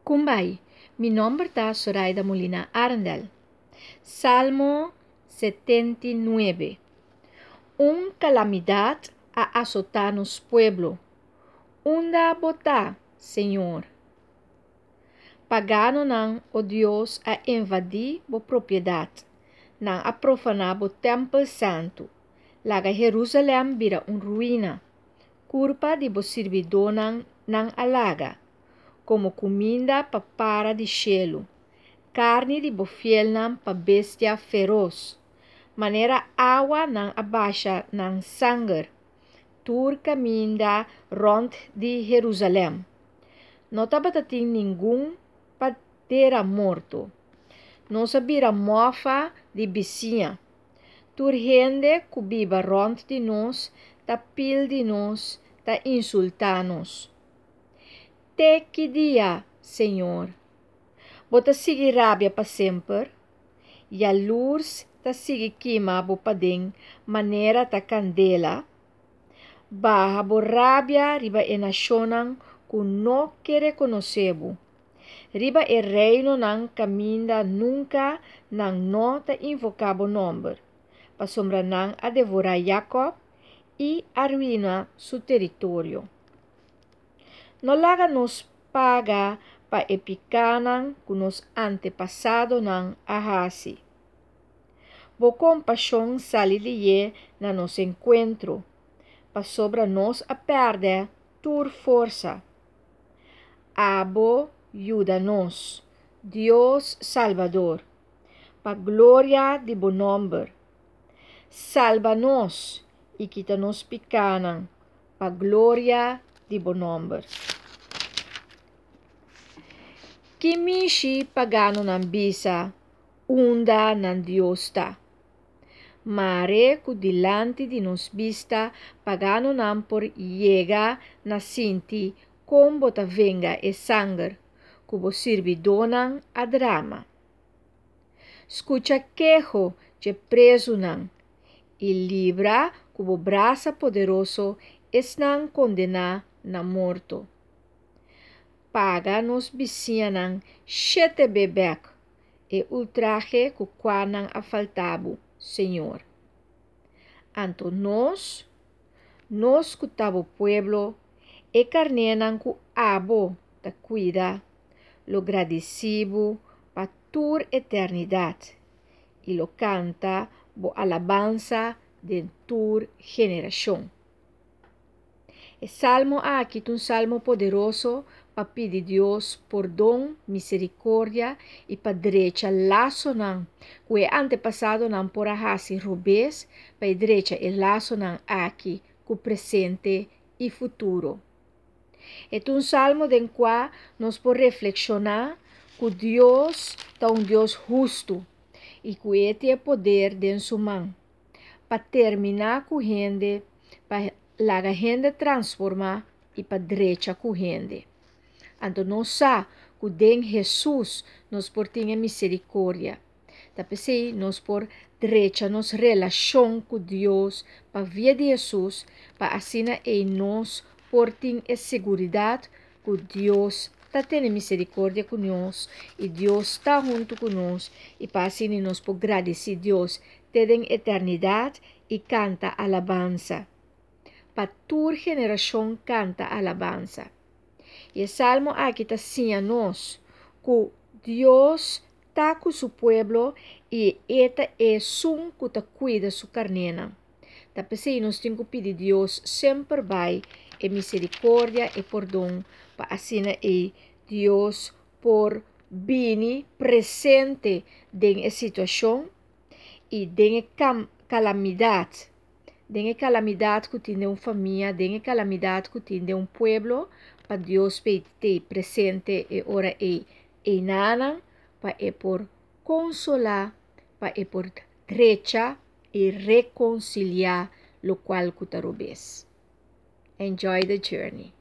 Kumbai, mi nomber ta Soraida Molina Arendel. Salmo 79. Un kalamidat a asotá nos pueblo. Unda bo ta, Señor? Paganonan, o Dios, a invadí bo propiedat. Nan a profaná bo tèmpel santu. Laga Herusalèm bira un ruina. Kurpa di bo sirbidónan nan a laga. Komo kuminda pa para di shelu, karni di bo fielnan pa bestia feros. Manera awa nan a basha nan sanger tur kaminda rònt di Herusalèm. No tabata tin ningun pa dera morto. Nos a bira mòfa di bisiña. Tur hende ku biba rònt di nos ta pil di nos, ta insultá nos. Te ki dia, Señor? Bo ta sigui rabia pa semper? Yalurs ta sigui kima bo paden manera ta kandela? Baha bo rabia riba e nashonnan ku no ke rekonosé bo, riba e reinonan kaminda nunka nan no ta invoká bo nòmber, pasobra nan a devorá Yakòb i a ruina su teritorio. No laga nos paga pa e pikánan ku nos antepasadonan a hasi. Bo kompashon sali lihé na nos enkuentro, pasobra nos a pèrdè tur forsa. Abo yuda nos, Dios Salbador, pa gloria di bo nòmber. Salba nos i kita nos pikánan. Pa gloria di bo nomber. Ki mishi paganonan bisa unda nan Dios ta? Mare ku dilanti di nos bista paganonan por yega na sinti kon bo ta venga e sanger ku bo sirbidónan a drama. Skucha keho dje prezunan i libra ku bo brasa poderoso esnan kondená na morto. Paga nos bisiñanan shete be bèk e ultrahe ku kua nan a falta bo, Señor. Anto nos, nos ku ta bo pueblo, e karnénan ku abo ta kuida, lo gradisí bo pa tur eternidat. I lo kanta bo alabansa den tur generashon. E salmo aki ta un salmo poderoso pa pidi Dios pordon, miserikordia i pa drecha lasonan ku e antepasadonan por a hasi robes pa e drecha e lasonan aki ku presente i futuro. E ta un salmo den kua nos por reflekshoná ku Dios ta un Dios hustu i ku e tin e poder den su man pa terminá ku hende, pa laga hende transformá i pa drecha ku hende. Anto nos sa ku den Hesus nos por tin e miserikordia. Ta p'esei nos por drecha nos relashon ku Dios pa via di Hesus, pa asina ei nos por tin e seguridat ku Dios ta tene miserikordia ku nos i Dios ta huntu ku nos i pa asina nos por gradisí Dios te den eternidat i kanta alabansa. Pa tur generashon kanta alabansa. I e salmo aki ta siña nos ku Dios ta ku su pueblo i e ta esun ku ta kuida su karnénan. Ta p'esei nos tin ku pidi Dios semper bai e miserikordia, e pordon, pa asina ei Dios por bini presente den e situashon i den e kalamidat, den e kalamidat ku tin den un famia, den e kalamidat ku tin den un pueblo, pa Dios t'ei presente e ora ei. Einanan pa e por konsolá, pa e por drecha i rekonsiliá lokual ku ta robes. Enjoy the journey.